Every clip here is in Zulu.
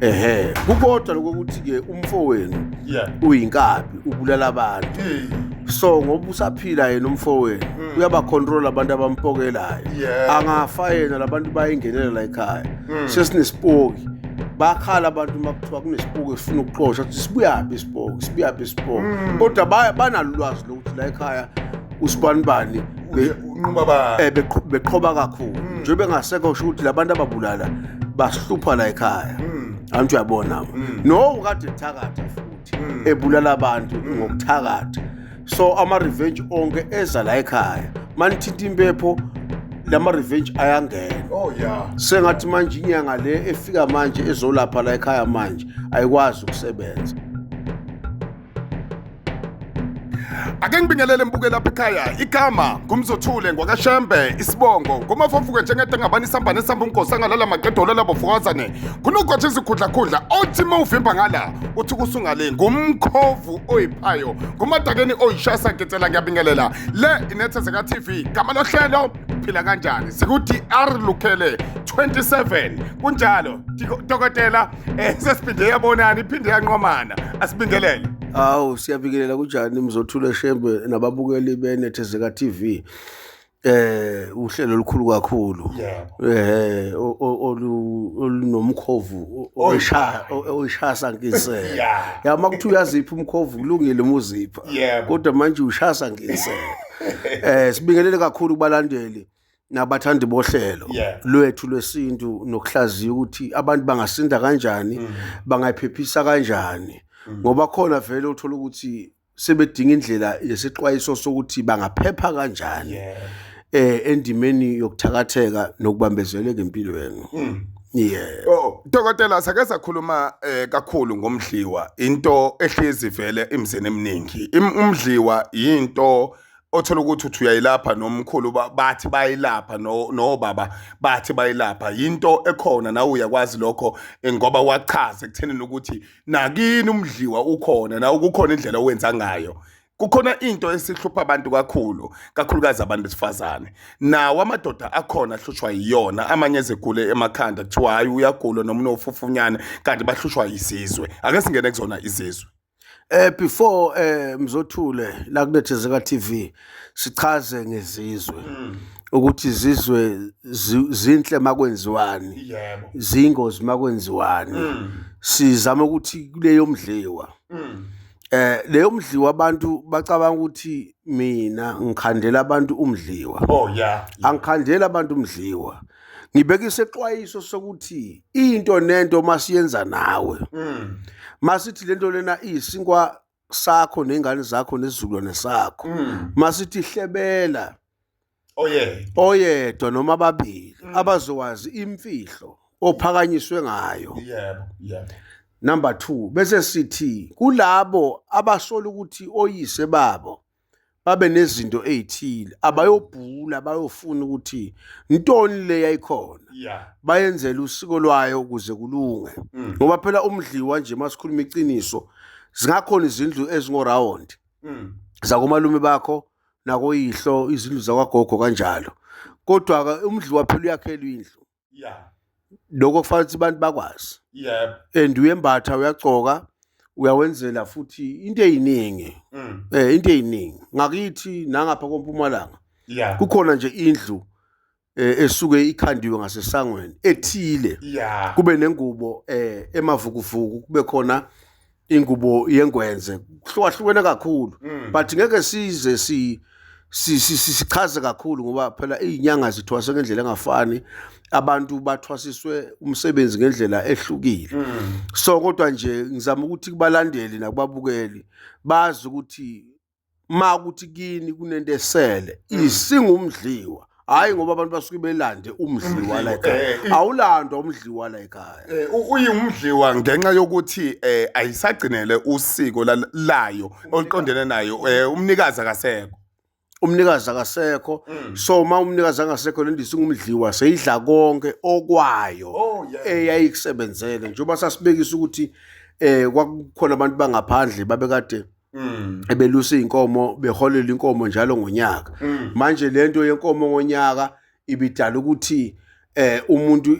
Ehhe, kukodwa lokuthi-ke umfowenu uyinkabi, ubulala abantu. So ngoba usaphila yena umfowenu, uyabacontrol abantu abampokelayo. Angafa yena, labantu bayingenela la ekhaya. Sesinesipoki. Bakhala abantu uma kuthiwa kunesipoki esifuna ukuxosha, ukuthi sibuyaphi isipoki, sibuyaphi isipoki. Kodwa banalo ulwazi lokuthi la ekhaya usibanibani unquma ba beqhoba kakhulu. Njengoba bengasekho, kusho ukuthi labantu ababulala basihlupha la ekhaya. Angithi uyabona? No, ukade ethakatha futhi, ebulala abantu ngokuthakatha. So ama-revenge onke eza la ekhaya. Manithinta impepho, lama revenge ayangena. Sengathi manje inyanga le efika manje ezolapha la ekhaya manje ayikwazi ukusebenza. Ake ngibingelele mbuke lapha ekhaya. Igama ngumzothule ngwakaShembe, isibongo ngumafofuke njengede ngabani isambane esamba umgosi angalala maqedolo labo fukazane. Kunogwatsha izikhudlakhudla othi uma uvimba ngala uthi kusungale ngumkhovu oyiphayo. Ngumadakeni oyishasa ngitsela ngiyabingelela. Le inethezeka TV. Gama lohlelo phila kanjani? Siku DR Lukhele 27. Kunjalo dokotela, sesiphinde yabonana iphinde yanqomana. Asibingelele. Awu, siyabingelela. Kunjani Mzothule Shembe nababukeli beNethezeka TV? Uhlelo olukhulu kakhulu. Olunomkhovu oyishasa nkinsela. Ya, makuthiwa uyazipha umkhovu kulungile umuzipha. Kodwa manje ushasa nkinsela. Sibingelele kakhulu kubalandeli nabathandi bohlelo lwethu lwesintu nokuhlaziya ukuthi abantu bangasinda kanjani, bangayiphephisa kanjani, ngoba khona vele uthola ukuthi sebedinga indlela yesixwayiso sokuthi bangaphepha kanjani endimeni yokuthakatheka nokubambezeleka empilweni. Oh, dokotela, sake sakhuluma kakhulu ngomdliwa, into ehlezi vele emzini eminingi. Umdliwa yinto othola ukuthi uthi uyayilapha nomkhulu bathi bayilapha, no baba bathi bayilapha, into ekhona nawe uyakwazi lokho, ngoba wachaza ekuthenini ukuthi nakini umdliwa ukhona, nawe kukhona indlela owenza ngayo. Kukhona into esihlupha abantu kakhulu, kakhulukazi abantu besifazane. Nawo amadoda akhona ahlushwa yiyona, amanye ezegule emakhanda kuthiwa hayi uyagula noma unofufunyane, kanti bahlushwa yisizwe. Ake singene kuzona izizwe. Before Mzothule la kuNethezeka TV sichaze ngezizwe ukuthi izizwe zinhle makwenziwani, zingozi makwenziwani. Sizama ukuthi kuleyo mdliwa, leyo mdliwa abantu bacabanga ukuthi mina ngikhandela abantu umdliwa. Angikhandela abantu umdliwa. Ngibeka isexwayiso sokuthi into nento masiyenza nawe. Masithi lento lena isinkwa sakho nengane zakho nesizukulwane sakho. Masithi hlebela oyedwa noma ababili abazowazi imfihlo ophakanyiswe ngayo. Yebo, yebo. Number 2, bese sithi kulabo abasola ukuthi oyise babo babe nezinto ezithile abayobhula, bayofuna ukuthi ntoni le yayikhona, bayenzele usiko lwayo ukuze kulunge. Ngoba phela umdliwa nje, masikhuluma iqiniso, zingakhona izindlu ezingo round zakomalume bakho nakoyihlo, izindlu zakwagogo kanjalo, kodwa ke umdliwa phela uyakhelwa indlu. Lokho kufanele ukuthi abantu bakwazi. And uyembatha, uyagcoka, uyawenzela futhi into eziningi. Into eziningi ngakithi nangapha kompumalanga. Kukhona nje indlu esuke ikhandiwe ngasesangweni ethile. Kube nengubo emavukuvuku, kube khona ingubo yengwenze, kuhlukahlukene kakhulu. But ngeke size sichaze kakhulu ngoba phela izinyanga zithwase ngendlela engafani, abantu bathwasiswe umsebenzi ngendlela ehlukile. So kodwa nje ngizama ukuthi kubalandeli nakubabukeli bazi ukuthi ma ukuthi kini kunento esele isingumdliwa, hayi ngoba abantu basuke belande umdliwa la ekhaya. Awulandwa umdliwa la ekhaya. Uyumdliwa ngenxa yokuthi ayisagcinele usiko layo oluqondene nayo, umnikazi akasekho. Umnikazi akasekho. So uma umnikazi angasekho, lento isingumdliwa, seyidla konke okwayo eyayikusebenzele. Njengoba sasibekisa ukuthi kwakukhona abantu bangaphandle babekade ebelusa inkomo, beholela inkomo njalo ngonyaka. Manje lento yenkomo ngonyaka ibidala ukuthi Umuntu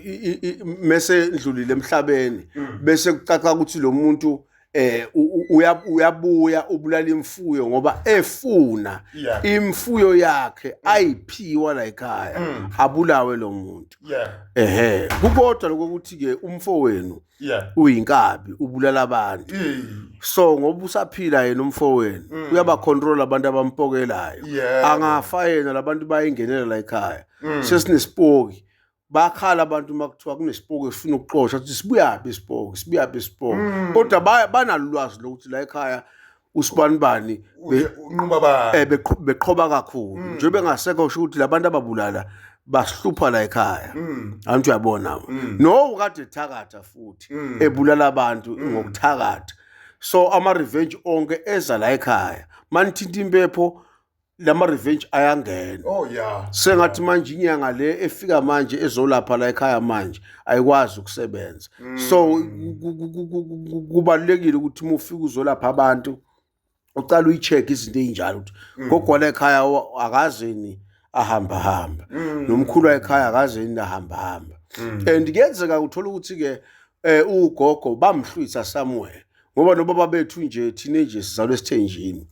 mese ndlulile emhlabeni, bese kucaca ukuthi lo muntu uyabuya ubulala imfuyo ngoba efuna imfuyo yakhe ayiphiwa la ekhaya, abulawe lo muntu. Ehe, kukodwa lokuthi ke umfowenu uyinkabi, ubulala abantu. So ngoba usaphila yena umfowenu, uyabacontrol abantu abampokelayo. Angafa yena, labantu bayingenela la ekhaya. Sesinesipoki, bakhala abantu uma kuthiwa kunesipoki esifuna ukuxoshwa, ukuthi sibuyaphi isipoki, sibuyaphi isipoki, kodwa banalo ulwazi lokuthi la ekhaya usibanibani unquma ba beqhoba kakhulu. Njengoba bengasekho, kusho ukuthi labantu ababulala basihlupha la ekhaya. Anti uyabona, no kade ethakatha futhi, ebulala abantu ngokuthakatha, so ama revenge onke eza la ekhaya. Manithinta impepho, lama revenge ayangena. Sengathi manje inyanga le efika manje ezolapha la ekhaya manje ayikwazi ukusebenza. So kubalulekile ukuthi uma ufika uzolapha abantu, ucala uyi-check izinto ey'njalo, ukuthi gogo la ekhaya akazeni ahamba hamba, nomkhulu ekhaya akazeni ahamba hamba. And kuyenzeka uthola ukuthi-ke ugogo bamhlwitha somewhere, ngoba nobaba bethu nje, thina nje sizalwe esithenjini.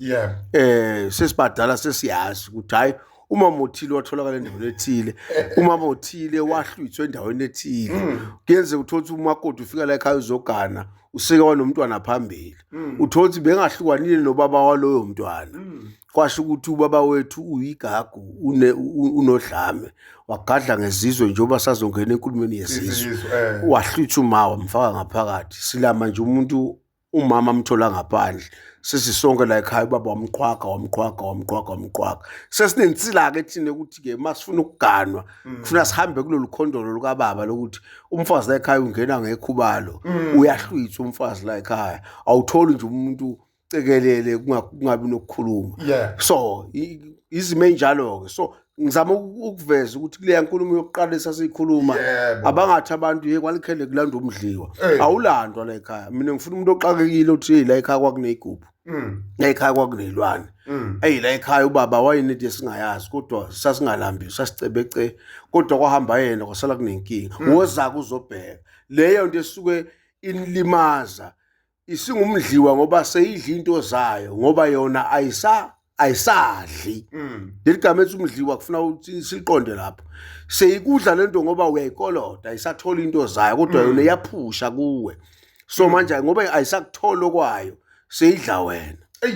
Sesibadala, sesiyazi ukuthi hayi, umama othile watholakala endaweni ethile, umama othile wahlwithwa endaweni ethile. Kuyenzeka uthole ukuthi umakoti ufika la ekhaya uzogana, useke wanomntwana phambili, uthole ukuthi bengahlukanile nobaba waloyo mntwana. Kwasho ukuthi ubaba wethu uyigagu, unodlame, wagadla ngezizwe, njengoba sazongena enkulumeni yezizwe. Izizwe, Wahlwitha uma wamfaka ngaphakathi, silama nje umuntu, umama amthola ngaphandle. Sesisonke la ekhaya, ubaba wamqhwaga, wamqhwaga, wamqhwaga, wamqhwaga. Sesinensila-ke thina ukuthi-ke uma sifuna ukuganwa, kufuna sihambe kulolu khondolo lukababa lokuthi umfazi la ekhaya ungena ngekhubalo, uyahlwithwa umfazi la ekhaya, awutholi nje umuntu cekelele, kungabi nokukhuluma. So izimo ey'njalo-ke. So ngizama ukuveza ukuthi kuleya nkulumo yokuqala esasiyikhuluma, abangathi abantu ye kwalikhele kulanda umdliwa. Awulandwa la ekhaya. Mina ngifuna umuntu oxakekile othi, "Hey, la ekhaya kwakuney'gubhu, la ekhaya kwakuney'lwane. Eyi, la ekhaya ubaba wayenento esingayazi, kodwa sasingalambi, sasicebece, kodwa kwahamba yena kwasala kunenkinga." Wozaka uzobheka leyo nto esuke inilimaza, isingumdliwa ngoba seyidla into zayo, ngoba yona ayisadli. Leli gama ethi umdliwa kufuna ukuthi siqonde lapho. Seyikudla lento ngoba uyayikoloda, ayisathola into zayo, kodwa yona iyaphusha kuwe. So manje ngoba ayisakutholi okwayo, seyidla wena. Ey,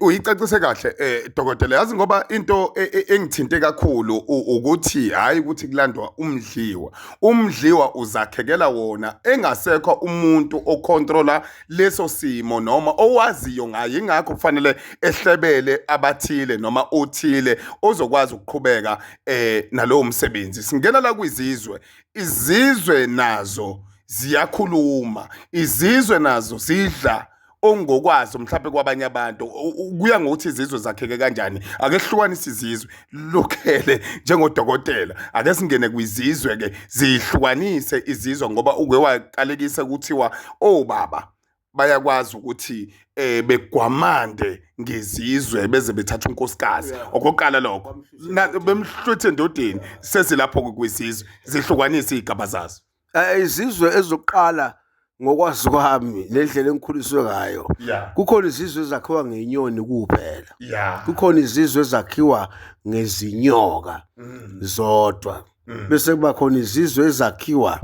uyicacise kahle, dokotela, yazi, ngoba into engithinte kakhulu ukuthi hayi ukuthi kulandwa umdliwa. Umdliwa uzakhekela wona engasekho umuntu ocontrola leso simo noma owaziyo ngaye, ingakho kufanele ehlebele abathile noma othile ozokwazi ukuqhubeka nalowo msebenzi. Singena la kwizizwe, izizwe nazo ziyakhuluma, izizwe nazo zidla ongokwazo mhlawumbe kwabanye abantu. Kuya ngokuthi izizwe zakheke kanjani. Ake sihlukanise izizwe lukhele njengodokotela, ake singene kwizizwe ke, zihlukanise izizwe, ngoba uke waqalekisa kuthiwa obaba bayakwazi ukuthi begwamande ngezizwe beze bethatha unkosikazi. Okokuqala lokho, bemhluthe endodeni. Sesilapho kwizizwe, zihlukanise izigaba zazo. Izizwe ezokuqala, ngokwazi kwami nendlela engikhuliswe ngayo, kukhona izizwe ezakhiwa ngenyoni kuphela, kukhona izizwe ezakhiwa ngezinyoka zodwa, bese kuba khona izizwe ezakhiwa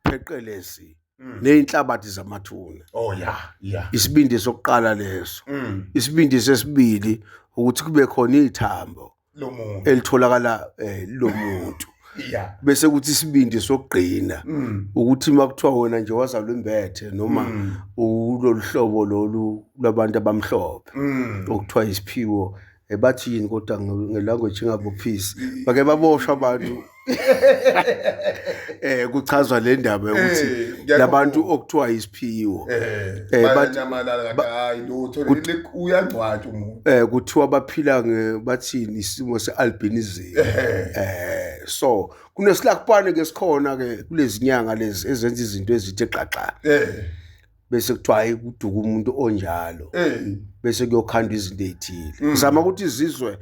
pheqelezi ney'nhlabathi zamathuna. Isibindi sokuqala leso. Isibindi sesibili ukuthi kube khona ithambo Lo muntu elitholakala lo muntu. Bese kuthi isibindi sokugcina ukuthi uma kuthiwa wena nje wazalwa imbethe noma ulolu hlobo lolu lwabantu abamhlophe, okuthiwa isiphiwo, bathi yini kodwa ngelanguage engabophisi, bake baboshwa abantu, kuchazwa le ndaba yokuthi labantu okuthiwa isiphiwo, Bayanyamalala kanti hayi lutho, uyangcwatshwa umuntu. Kuthiwa baphila nge, bathini, isimo se-albinism. So kunesilakupane ke sikhona ke kulezi nyanga lezi ezenza izinto ezithe xaxa, bese kuthiwa hayi, kuduka umuntu onjalo, bese kuyokhandwa izinto ey'thile. Ngizama ukuthi izizwe,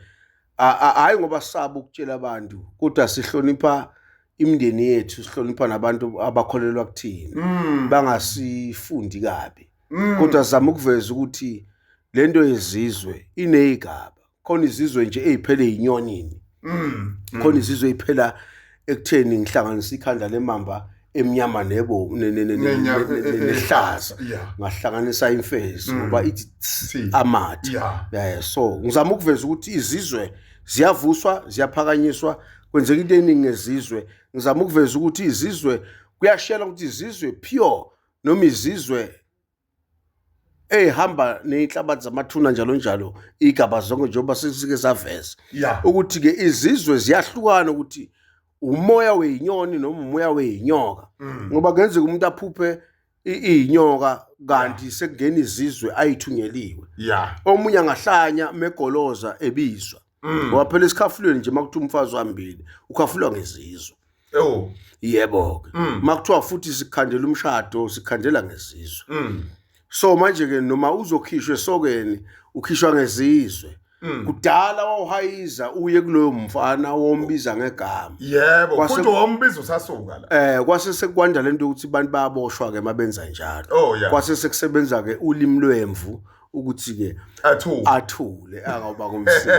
hayi ngoba saba ukutshela abantu, kodwa sihlonipha. Imindeni yethu sihlonipha nabantu abakholelwa kuthina, bangasifundi kabi. Kodwa sizama ukuveza ukuthi lento yezizwe ineyigaba. Khona izizwe nje eziphele inyonini. Khona izizwe eziphela ekutheni ngihlanganisa ikhanda lemamba emnyama nebo nehlaza, ngahlanganisa imfezi ngoba ithi amathe. Yeah, so ngizama ukuveza ukuthi izizwe ziyavuswa, ziyaphakanyiswa, kwenzeka into eningi ngezizwe. Ngizama ukuveza ukuthi izizwe kuyashela ukuthi izizwe pure noma izizwe ey'hamba ney'nhlabathi zamathuna njalo njalo, iy'gaba zonke njengoba sesike saveza ukuthi-ke izizwe ziyahlukana, ukuthi umoya wey'nyoni noma umoya wey'nyoka, ngoba kungenzeka umuntu aphuphe iy'nyoka kanti sekungena izizwe ayithunyeliwe. Omunye angahlanya megoloza ebizwa, ngoba phela esikhafulweni nje makuthiwa umfazi uhambile, ukhafulwa ngezizwe. Yebo-ke, makuthiwa futhi sikhandela umshado, sikhandela ngezizwe. So manje-ke noma uzokhishwa esokeni, ukhishwa ngezizwe. Kudala wawuhayiza uye kuloyo mfana wombiza ngegama. Yebo, futhi wombiza usasuka la. Kwase sekwanda lento ukuthi abantu bayaboshwa ke mabenza njalo. Kwase sekusebenza ke ulimi lwemvu ukuthi ke athule akawuba kumsindo,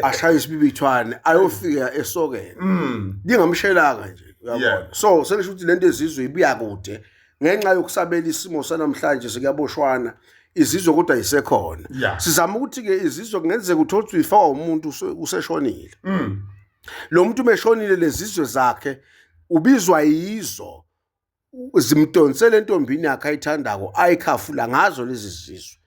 ashaye isibibithwane ayofika esokeni. Lingamshelanga nje, uyabona. So sengisho ukuthi lento ezizwe ibuya kude ngenxa yokusabela isimo sanamhlanje, sekuyaboshwana izizwe kodwa isekhona. Sizama ukuthi ke izizwe kungenzeka uthole ukuthi uyifakwa umuntu useshonile. Lo muntu umeshonile, lezizwe zakhe ubizwa yizo, zimdonsele entombini yakhe ayithandako, ayikhafula ngazo lezi zizwe.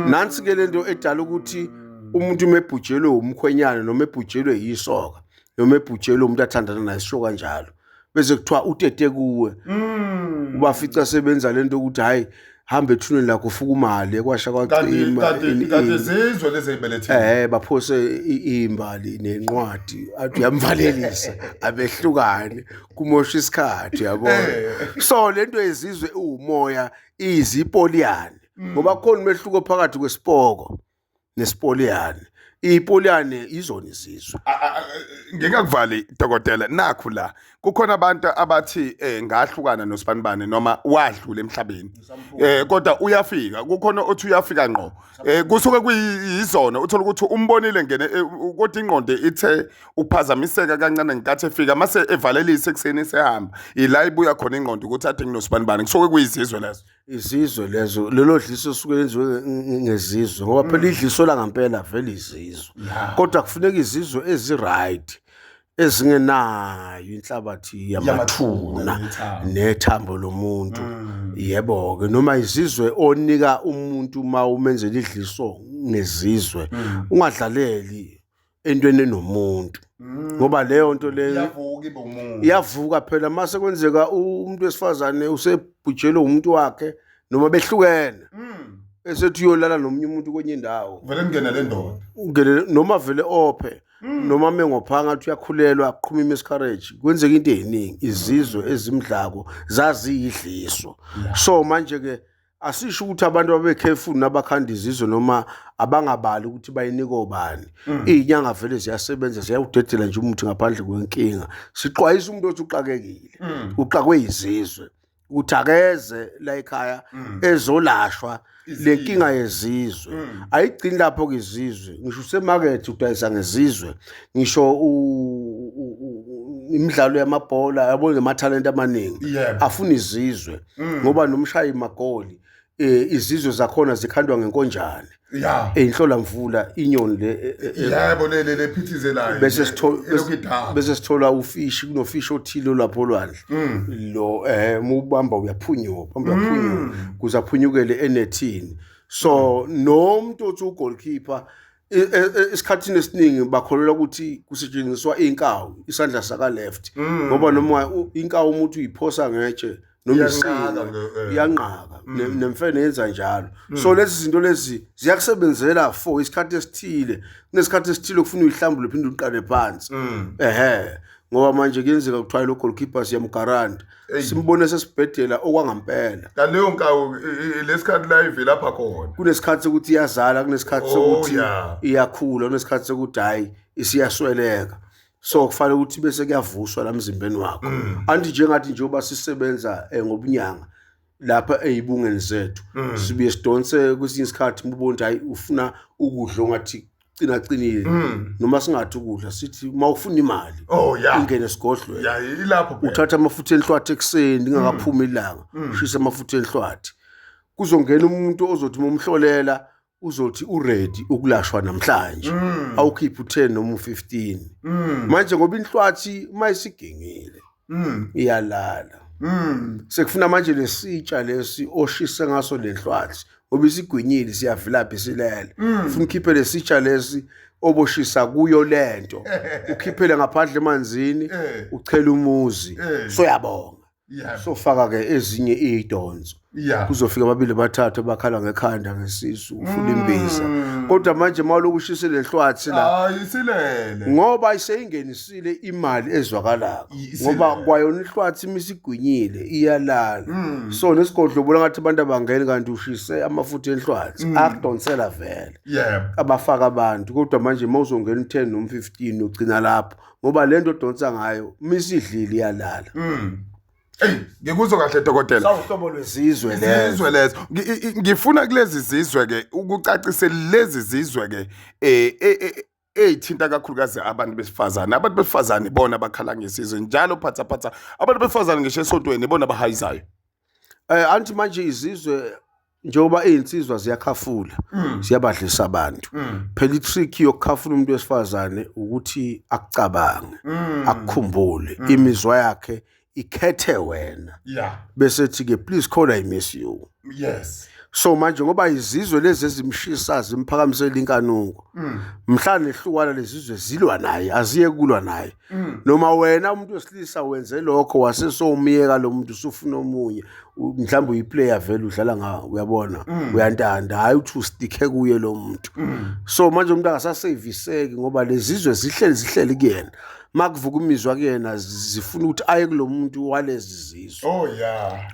Nansi ke lento edala ukuthi umuntu umebhujelwe umkhwenyana noma ebhujelwe yisoka noma ebhujelwe umuntu athandana naye, sisho kanjalo, bese kuthiwa utete kuwe. Ubafica sebenza lento ukuthi hayi, hamba ethuneni lakho ufuka umali ekwasha kwacima. Kanti izizwe lezi ezibelethile. Baphose imbali nenqwadi, athi uyamvalelisa, abehlukane, kumosha isikhathi, uyabona. So lento yezizwe iwumoya, iyizipoliyane, ngoba khona umehluko phakathi kwesipoko nesipoliyane. Ipoliyane izona izizwe. Ngingakuvali dokotela, nakhu la kukhona abantu abathi ngahlukana nosibanibani noma wadlula emhlabeni, kodwa uyafika, kukhona othi uyafika ngqo, kusuke kuyizona, uthola ukuthi umbonile ngene, kodwa ingqondo ithe uphazamiseka kancane ngenkathi efika, mase evalelise ekuseni sehamba, ila ibuya khona ingqondo ukuthi athi nginosibanibani. Kusuke kuyizizwe lezo. Izizwe lezo, lelo dliso suke lenziwe ngezizwe, ngoba phela idliso la ngempela vele izizwe, kodwa kufuneka izizwe ezi-right, ezingenayo inhlabathi yamathuna nethambo lomuntu. Yebo-ke, noma izizwe onika umuntu uma umenzela idliso ngezizwe, ungadlaleli entweni enomuntu, ngoba leyo nto leyo iyavuka ibe umuntu. Iyavuka phela mase kwenzeka umuntu wesifazane usebhujelwe umuntu wakhe noma behlukene, esethi uyolala nomunye umuntu kwenye indawo, vele kungena le ndoda, ungene noma vele ophe, noma mengophanga athi uyakhulelwa, aqhuma i-miscarriage, kwenzeka into eziningi. Izizwe ezimdlako zaziyidliso. So manje ke asisho ukuthi abantu babe careful nabakhanda izizwe noma abangabali ukuthi bayinika obani. Iy'nyanga vele ziyasebenza, ziyawudedela nje umuthi ngaphandle kwenkinga. Sixwayisa umuntu othi uxakekile, uxakwe yizizwe, ukuthi akeze la ekhaya ezolashwa le nkinga yezizwe. Ayigcini lapho ke izizwe, ngisho usemakethe udayisa ngezizwe, ngisho imidlalo yamabhola, yabona, amathalente amaningi afuna izizwe, ngoba nomshayi magoli, izizwe zakhona zikhandwa ngenkonjane, eyinhlola mvula, inyoni le Yebo, le phithizelayo. Bese sithola bese sithola ufishi, kunofishi othile lapho olwandle lo, uma ubamba uyaphunyuka, ubamba uyaphunyuka kuze aphunyukele enethini. So nomuntu othi ugoalkeeper, esikhathini esiningi bakholelwa ukuthi kusetshenziswa inkawu, isandla saka left, ngoba noma inkawu umuntu uyiphosa ngetshe noma Iyanqaka isinga, nge. Iyanqaka. Nemfene yenza njalo. So lezi zinto lezi ziyakusebenzela for isikhathi esithile. Kunesikhathi esithile okufuna uyihlambule, uphinde uqale phansi. Ehe, ngoba manje kuyenzeka kuthiwa lo goalkeeper siyamgaranta, simbone sesibhedela okwangampela. Kanti leyo nkawu lesikhathi la ivelapha khona. Kunesikhathi sokuthi iyazala, kunesikhathi sokuthi iyakhula, kunesikhathi sokuthi hhayi, isiyasweleka. So kufanele ukuthi bese kuyavuswa la emzimbeni wakho. Anti njengathi njengoba sisebenza ngobunyanga lapha eyibungeni zethu, sibuye sidonse kwesinye isikhathi, ubone ukuthi hayi, ufuna ukudla ongathi cina cinile, noma singathi ukudla, sithi uma ufuna imali ingene esigodlweni. Yeah, ilapho phela. Uthatha amafutha enhlwathi ekuseni lingakaphumi ilanga, ushisa amafutha enhlwathi, kuzongena umuntu ozothi uma umhlolela uzothi uready ukulashwa namhlanje, awukhiphe u10 noma u15. Manje ngoba inhlwathi uma isigingile iyalala, sekufuna manje lesitsha lesi oshise ngaso lenhlwathi, ngoba isigwinyile, siyavilapha, isilele. Ufuna ukhiphe lesitsha lesi oboshisa kuyo lento, ukhiphele ngaphandle emanzini, uchela umuzi. Soyabonga. Sofaka ke ezinye izidonso. Kuzofika ababili bathathu abakhala ngekhanda, ngesisu, ufuna imbiza. Kodwa manje mawuloku ushise lenhlwathi la, Hayi, isilele. Ngoba iseyingenisile imali ezwakalako. Isilele. Ngoba kwayona ihlwathi imisigwinyile iyalala. So nesigodlo ubona ngathi abantu abangeni, kanti ushise amafutha enhlwathi, akudonsela vele. Abafaka abantu, kodwa manje uma uzongena u-10 noma u-15, ugcina lapho, ngoba le nto odonsa ngayo misidlile iyalala. Ey, ngikuzwa kahle, dokotela. Sawuhlobo lwezizwe lezo. Izizwe lezo. Ngifuna kulezi zizwe ke ukucacise lezi zizwe ke eyithinta kakhulukazi abantu besifazane. Abantu besifazane ibona abakhala ngesizwe njalo, phatha phatha. Abantu besifazane ngisho esontweni ibona abahayizayo. Anti manje izizwe, njengoba iy'nsizwa ziyakhafula, ziyabadlisa abantu. Phela i-trick yokukhafula umuntu wesifazane ukuthi akucabange, akukhumbule, imizwa yakhe ikhethe wena, bese ethi-ke, "Please call, I miss you." So manje ngoba izizwe lezi ezimshisa zimphakamisela inkanuko, mhla nehlukana lezizwe zilwa naye, aziye kulwa naye. Noma wena umuntu wesilisa wenze lokho, wase sowumyeka lo muntu, usufuna omunye, mhlawumbe uyiplayer vele, udlala nga, uyabona, uyantanda, hayi uthi usticke kuye lo muntu. So manje umuntu akasaseviseki ngoba lezizwe zihleli zihleli kuyena, makuvuka imizwa kuyena zifuna ukuthi aye kulo muntu walezi zizwe.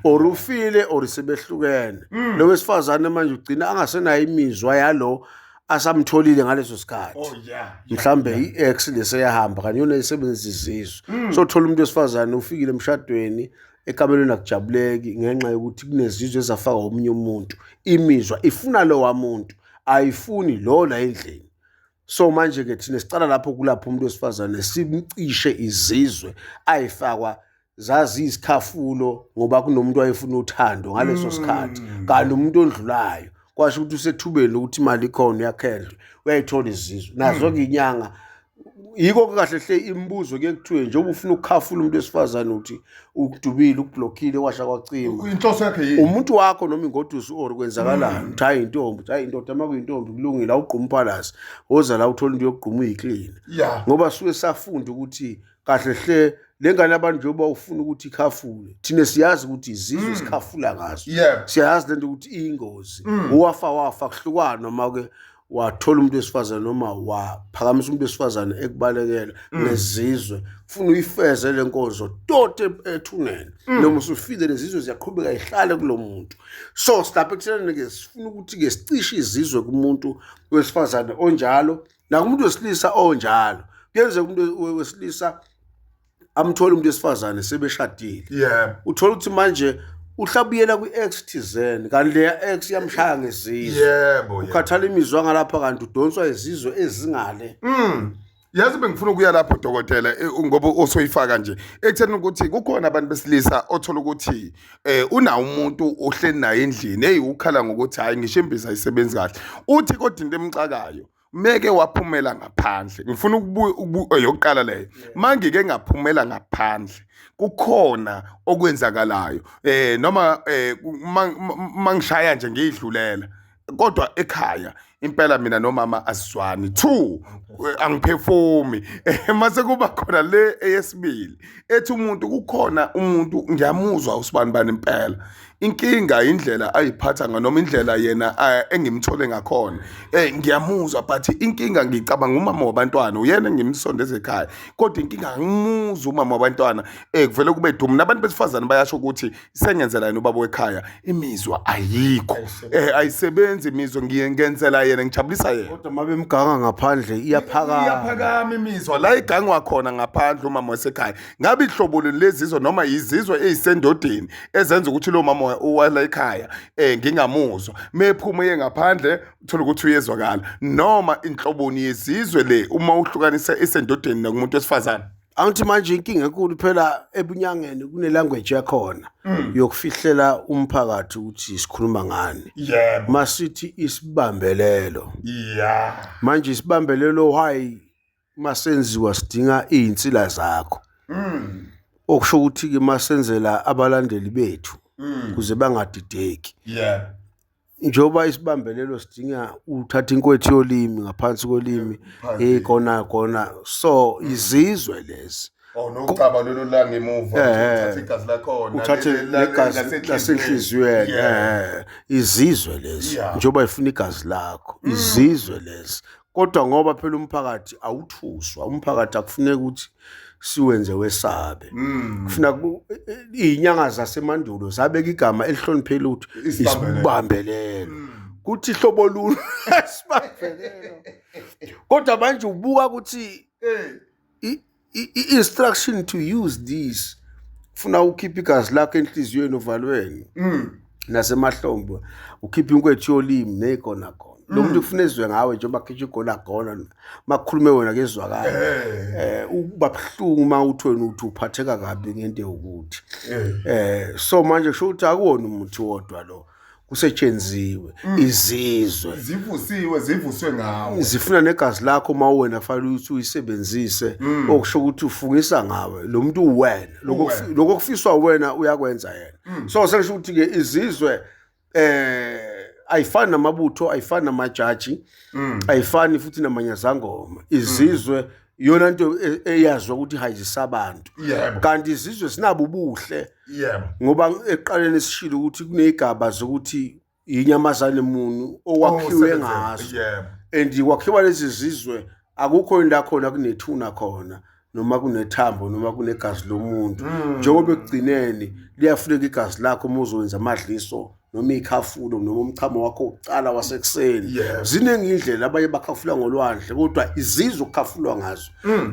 Or ufile or sebehlukene. Lo wesifazane manje ugcina angasenayo imizwa yalo asamtholile ngaleso sikhathi. Mhlambe i-ex leseyahamba, kanti yona isebenzisa izizwe. So thola umuntu wesifazane ufikile emshadweni, ekamelweni akujabuleki ngenxa yokuthi kunezizwe ezafaka omunye umuntu, imizwa ifuna lowa muntu, ayifuni lo la endlini. So manje ke thina sicala lapho, kulapho umuntu wesifazane simcishe izizwe ayifakwa zaziyisikhafulo, ngoba kunomuntu wayefuna uthando ngaleso sikhathi, kanti umuntu ondlulayo kwasho ukuthi usethubeni ukuthi imali ikhona, uyakhendla, uyayithola izizwe nazo-ke inyanga. Yiko kahle hle imibuzo kuye kuthiwe njengoba ufuna ukukhafula umuntu wesifazane, uthi ukudubile, ukublockile, washa kwacima. Inhloso yakhe yini? Umuntu wakho noma ingodusi or kwenzakalani? Uthi hayi intombi, uthi hayi indoda. Uma kuyintombi kulungile, awugquma uphalazi, woza la uthola into yokugquma uyiklina, ngoba suke safunda ukuthi kahle hle le ngane abantu njengoba ufuna ukuthi ikhafule, thina siyazi ukuthi izizwe sikhafula ngazo. Siyayazi lento ukuthi iyingozi. Uwafa wafa kuhlukana, noma ke wathola umuntu wesifazane noma waphakamisa umuntu wesifazane ekubalekela nezizwe, ufuna uyifeze le nkonzo tote ethuneni, noma usufile lezizwe ziyaqhubeka ihlale kulo muntu. So silapha ekuthenini ke sifuna ukuthi ke sicishe izizwe kumuntu wesifazane onjalo nakumuntu wesilisa onjalo. Kuyenzeka umuntu wesilisa amthole umuntu wesifazane sebeshadile, uthola ukuthi manje uhlabuyela kwi-ex thizeni, kanti leya ex iyamshaya ngezizwe. Yebo. Ukhathala imizwa ngalapha, kanti udonswa izizwe ezingale. Yazi bengifuna ukuya lapho, dokotela, ngoba usoyifaka nje ekutheni ukuthi kukhona abantu besilisa othola ukuthi unawo umuntu ohleli naye endlini, hey, ukhala ngokuthi hayi, ngisho imbiza ayisebenzi kahle, uthi kodwa into emxakayo meke waphumela ngaphandle, ngifuna ukubuya yokuqala leyo, mangike ngaphumela ngaphandle kukhona okwenzakalayo, noma mangishaya nje ngiyidlulela, kodwa ekhaya impela mina nomama asizwani, two, angiphefumi. Mase kuba khona le eyesibili ethi umuntu kukhona umuntu ngiyamuzwa usibani bani impela. Inkinga indlela ayiphatha nga noma indlela yena engimthole ngakhona. Ngiyamuzwa but inkinga ngicabanga umama wabantwana uyena engimsondeza ekhaya. Kodwa inkinga angimuzwa umama wabantwana kuvele kube dumu. Nabantu besifazane bayasho ukuthi sengenzela yena ubaba wekhaya, imizwa ayikho. Ayisebenzi imizwa, ngiye ngenzela yena, ngijabulisa yena. Kodwa uma bemganga ngaphandle iyaphakama. Iyaphakama imizwa la igangwa khona ngaphandle umama wasekhaya. Ngabe ihlobo lezizwe noma izizwe ezisendodeni ezenza ukuthi lo mama wala ekhaya ngingamuzwa mephuma ye ngaphandle uthola ukuthi uyezwakala, noma inhloboni yezizwe le uma uhlukanisa esendodeni nakumuntu wesifazane. Angithi manje inkinga enkulu phela ebunyangeni kune language yakhona yokufihlela umphakathi ukuthi sikhuluma ngani. Yebo. Masithi isibambelelo. Yeah. Manje isibambelelo why masenziwa sidinga izinsila zakho. Okusho ukuthi ke masenzela abalandeli bethu kuze bangadideki. Yeah. Njengoba isibambelelo sidinga uthatha inkwethu yolimi ngaphansi kolimi kona kona, so izizwe lezi. Oh, nocaba lolu la ngemuva uthathe igazi lakhona, uthathe negazi lasenhliziyweni. Izizwe lezi njengoba ifuna igazi lakho, izizwe lezi. Kodwa ngoba phela umphakathi awuthuswa, umphakathi akufuneki ukuthi siwenze wesabe. Kufuna izinyanga zasemandulo zabeka igama elihloniphekile ukuthi isibambelelo. Kuthi hlobo lolu isibambelelo. Kodwa manje ubuka ukuthi i-instruction to use this, kufuna ukhiphe igazi lakho enhliziyweni ovalweni nasemahlombe, ukhiphe inkwethu yolimi nezikona khona. Lo muntu kufuna ezwe ngawe njengoba khishwa igona gona, makukhulume wena kezwakala. Uba buhlungu uma uthi wena uthi uphatheka kabi ngento ewukuthi. So manje kusho ukuthi akuwona umuthi wodwa lo, kusetshenziwe izizwe zivusiwe, zivuswe ngawe, zifuna negazi lakho uma wena fanele ukuthi uyisebenzise, okusho ukuthi ufungisa ngawe lo muntu uwena, lokho kufiswa wena uyakwenza yena. So sengisho ukuthi ke izizwe ayifani namabutho, ayifani namajaji, ayifani futhi namanyazangoma. Izizwe iyona nto eyazwa ukuthi ihayizisa abantu. Kanti izizwe sinabo ubuhle. Ngoba ekuqaleni sishilo ukuthi kunezigaba zokuthi inyamazane munu okwakhiwe ngazo. And kwakhiwa lezi zizwe akukho into khona kunethuna khona noma kunethambo noma kunegazi lomuntu. Njengoba ekugcineni liyafuneka igazi lakho uma uzowenza amadliso noma ikhafulo noma umchamo wakho uqala wasekuseni. Ziningi indlela abanye bakhafula ngolwandle, kodwa izizwe ukukhafulwa ngazo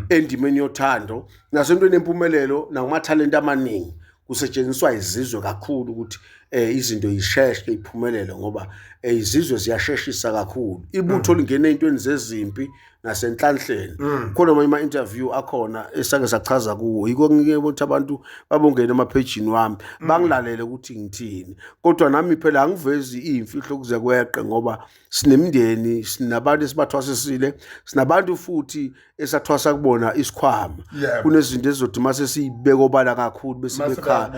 endimeni yothando nasentweni empumelelo nakumathalente amaningi kusetshenziswa izizwe kakhulu ukuthi izinto isheshe iphumelele, ngoba izizwe ziyasheshisa kakhulu. Ibutho lingena ezintweni zezimpi nasenhlanhleni. Khona amanye ama-interview akhona esake sachaza kuwo, yiko ngike ukuthi abantu babongena emaphejini wami bangilalele ukuthi ngithini. Kodwa nami phela angivezi iy'mfihlo kuze kweqe, ngoba sinemindeni, sinabantu esibathwasisile, sinabantu futhi esathwasa kubona isikhwama. Kunezinto ezizothi mase siyibeka obala kakhulu bese bekhala.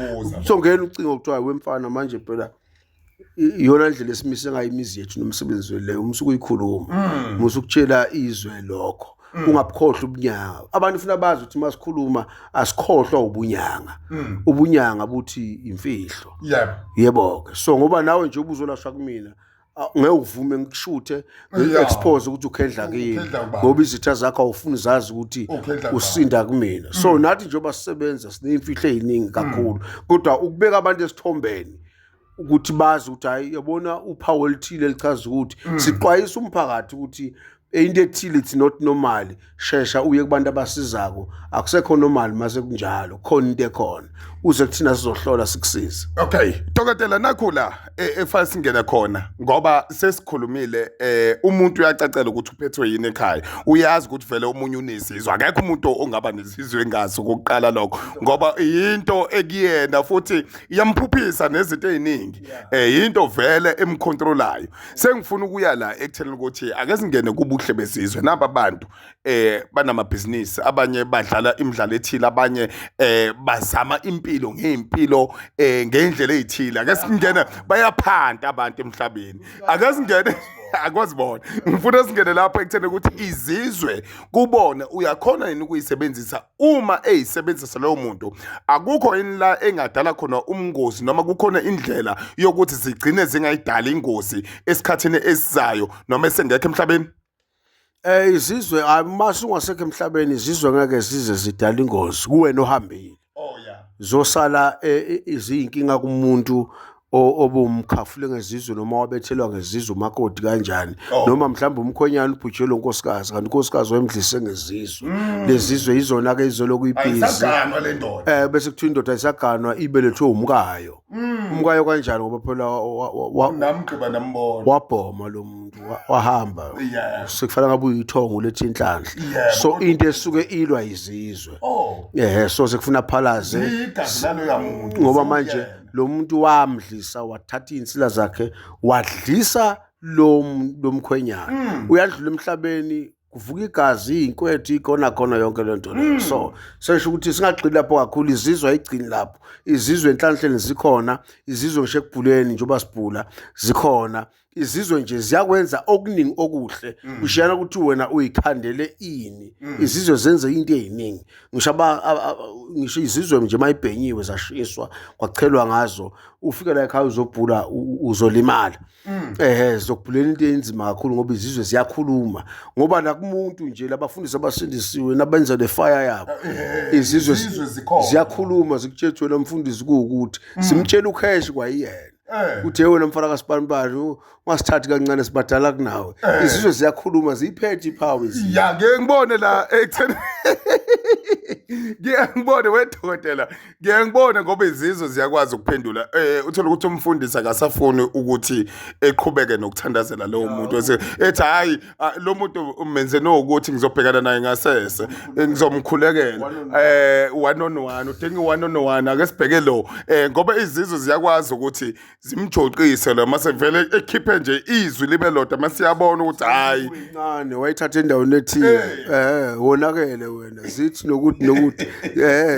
Songena ucingo kuthiwa wemfana manje phela iyona ndlela esimise ngayo imizi yethu nomsebenzi leyo, umusuku uyikhuluma, umusuku ukutshela izwe lokho, ungabukhohlwa ubunyanga. Abantu funa bazi ukuthi masikhuluma asikhohlwa ubunyanga. Ubunyanga buthi imfihlo. Yebo ke. So ngoba nawe nje ubuzolashwa kumina, ngeke uvume ngikushuthe, ngi-expose ukuthi ukhendla kini, ngoba izitha zakho awufuni zazi ukuthi usinda kumina. So nathi njengoba sisebenza sineyimfihlo eziningi kakhulu, kodwa ukubeka abantu esithombeni ukuthi bazi ukuthi hayi yabona uphawu oluthile elichaza ukuthi sixwayisa umphakathi ukuthi into ethile it's not normal, shesha uye kubantu abasizako, akusekho normal mase kunjalo, khona into ekhona uze kuthina sizohlola sikusize. Okay, dokotela, nakhu la efana singene khona ngoba sesikhulumile, umuntu uyacacela ukuthi uphethwe yini ekhaya, uyazi ukuthi vele omunye unezizwe, akekho umuntu ongaba nezizwe engazi okokuqala lokho, ngoba into ekuyena futhi iyamphuphisa nezinto eziningi, into vele emcontrolayo. Sengifuna ukuya la ekutheni ukuthi ake singene kubuhle besizwe. Naba abantu banamabhizinisi, abanye badlala imidlalo ethile, abanye bazama impilo ngeimpilo ngendlela ezithile. Ake singene, bayaphanta abantu emhlabeni. Ake singene Akwazibona. Ngifuna singene lapho ekutheni ukuthi izizwe kubona uyakhona yini ukuyisebenzisa. Uma eyisebenzisa loyo muntu, akukho yini la engadala khona umngozi, noma kukhona indlela yokuthi zigcine zingayidali ingozi esikhathini esizayo noma esengekho emhlabeni? Izizwe mase ungasekho emhlabeni, izizwe ngeke zize zidala ingozi kuwena ohambile. Oh yeah. Zosala iziyinkinga kumuntu obumkhafule ngezizwe noma wabethelwa ngezizwe umakoti kanjani. Oh. Noma mhlawumbe umkhwenyana ubhujelwe unkosikazi, kanti unkosikazi wemdlise ngezizwe. Lezizwe izona ke izoloku ibhizi. Ayisaganwa le ndoda. Bese kuthiwa indoda ayisaganwa, ibelethwe umkayo. Umkayo kanjani, ngoba phela Namgqiba nambona. Wabhoma lo muntu, wahamba. Sekufanele ngabe uyithongo lethi inhlanhla. So into esuke ilwa izizwe. Oh. So sekufuna phalaze. Igazi laloya muntu. Ngoba manje lo muntu wamdlisa, wathatha izinsila zakhe, wadlisa lo mkhwenyana. Uyadlula emhlabeni, kuvuka igazi, inkwethu ikona khona yonke le nto leyo. So sesho ukuthi singagxili lapho kakhulu, izizwe ayigcini lapho. Izizwe enhlanhleni zikhona, izizwe ngisho ekubhuleni njengoba sibhula zikhona. Izizwe nje ziyakwenza okuningi okuhle. Ushiyana ukuthi wena uyikhandele ini. Izizwe zenze into eziningi. Ngisho ngisho izizwe nje mayibhenyiwe zashiswa kwachelwa ngazo, ufike la ekhaya uzobhula, uzolimala. Zokubhulela into enzima kakhulu ngoba izizwe ziyakhuluma. Ngoba nakumuntu nje labafundisi abasindisiwe nabenza le fire yabo. Izizwe Izizwe zikhona. ziyakhuluma, zikutshela wena mfundisi kuwukuthi simtshela ucash kwayena. Uthe wena mfana kaSibanibani ungasithathi kancane, sibadala kunawe. Izizwe ziyakhuluma, ziyiphethe ipower izizwe. Ya, ngeke ngibone la ekutheni, ngeke ngibone wedokotela, ngeke ngibone ngoba izizwe ziyakwazi ukuphendula. Uthola ukuthi umfundisi akasafuni ukuthi eqhubeke nokuthandazela lowo muntu, ethi hayi, lo muntu umenze nokuthi ngizobhekana naye ngasese, ngizomkhulekela one on one, udinga one on one, ake sibheke lo, ngoba izizwe ziyakwazi ukuthi zimjoqise lo mase vele ekhiphe nje izwi libe lodwa, masiyabona ukuthi hayi. Incane wayithatha endaweni ethile, wonakele wena, zithi nokuthi nokuthi,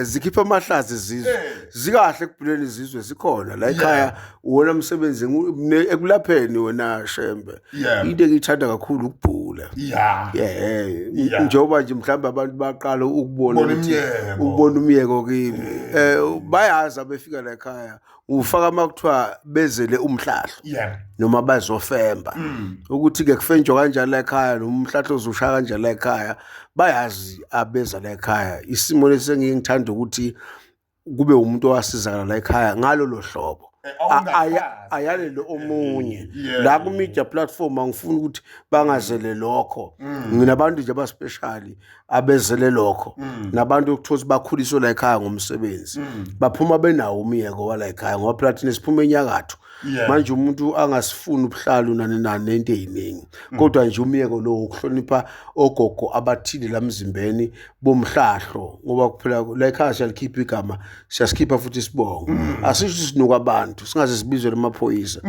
zikhipha amahlazi izizwe. Zikahle ekubhuleni izizwe zikhona la ekhaya, wona umsebenzi ekulapheni wena Shembe. Into engiyithanda kakhulu ukubhula. Njengoba nje mhlawumbe abantu baqala ukubona Ubona ukuthi umyeko. Ukubona umyeko kimi. Bayazi abefika la ekhaya, ufaka makuthiwa bezele umhlahlo. Noma bazofemba. Ukuthi ke kufenjwa kanjani la ekhaya, noma umhlahlo uzoshaya kanjani la ekhaya, bayazi abeza la ekhaya. Isimo lesi engingithanda ukuthi kube umuntu owasizakala la ekhaya ngalolo hlobo. Awungachazi. Ayalele omunye. La ku media platform angifuni ukuthi bangazele lokho. Nginabantu nje abaspecial abezele lokho. Nabantu okuthola ukuthi bakhuliswe la ekhaya ngomsebenzi. Baphuma benawo umyeko wala ekhaya ngoba phela thina siphuma enyakatho. Manje umuntu angasifuni ubuhlalu nani nani nento eziningi. Kodwa nje umyeko lo ukuhlonipha ogogo abathile la emzimbeni bomhlahlo, ngoba kuphela la ekhaya siyalikhipha igama, siyasikhipha futhi isibongo. Asisho sinuka abantu, singaze sibizwe lamaphoyisa.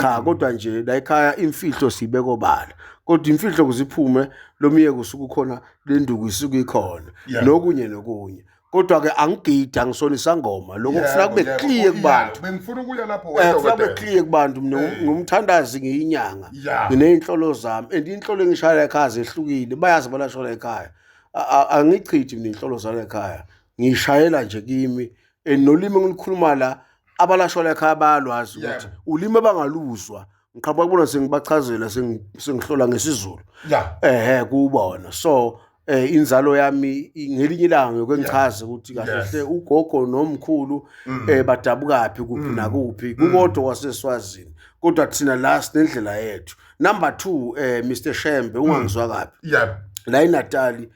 Cha, kodwa nje la ekhaya imfihlo siyibeka obala. Kodwa imfihlo kuziphume lo myeko usuke ukhona, le nduku isuke ikhona. Nokunye nokunye. Kodwa ke angigidi, angisona isangoma. Lokho kufuna kube clear kubantu. Bengifuna ukuya lapho Kufuna kube wedokotela. clear kubantu. Mina ngumthandazi, ngiyinyanga. Ngineyinhlolo zami, and inhlolo engishaya ekhaya zehlukile, bayazi abalashwa la ekhaya. Angichithi mina inhlolo zala ekhaya, ngishayela nje kimi. And nolimi engilikhuluma la, abalashwa la ekhaya bayalwazi ukuthi ulimi abangaluzwa. Ngiqhamuka kubona sengibachazela, sengihlola ngesiZulu. Kubona. So inzalo yami ngelinye ilanga ngiyoke ngichaze ukuthi kahle hle ugogo nomkhulu, badabukaphi, kuphi nakuphi, kukodwa kwaseSwazini. Kodwa thina la sinendlela yethu. Number 2, Mr Shembe, ungangizwa kabi. La eNatali,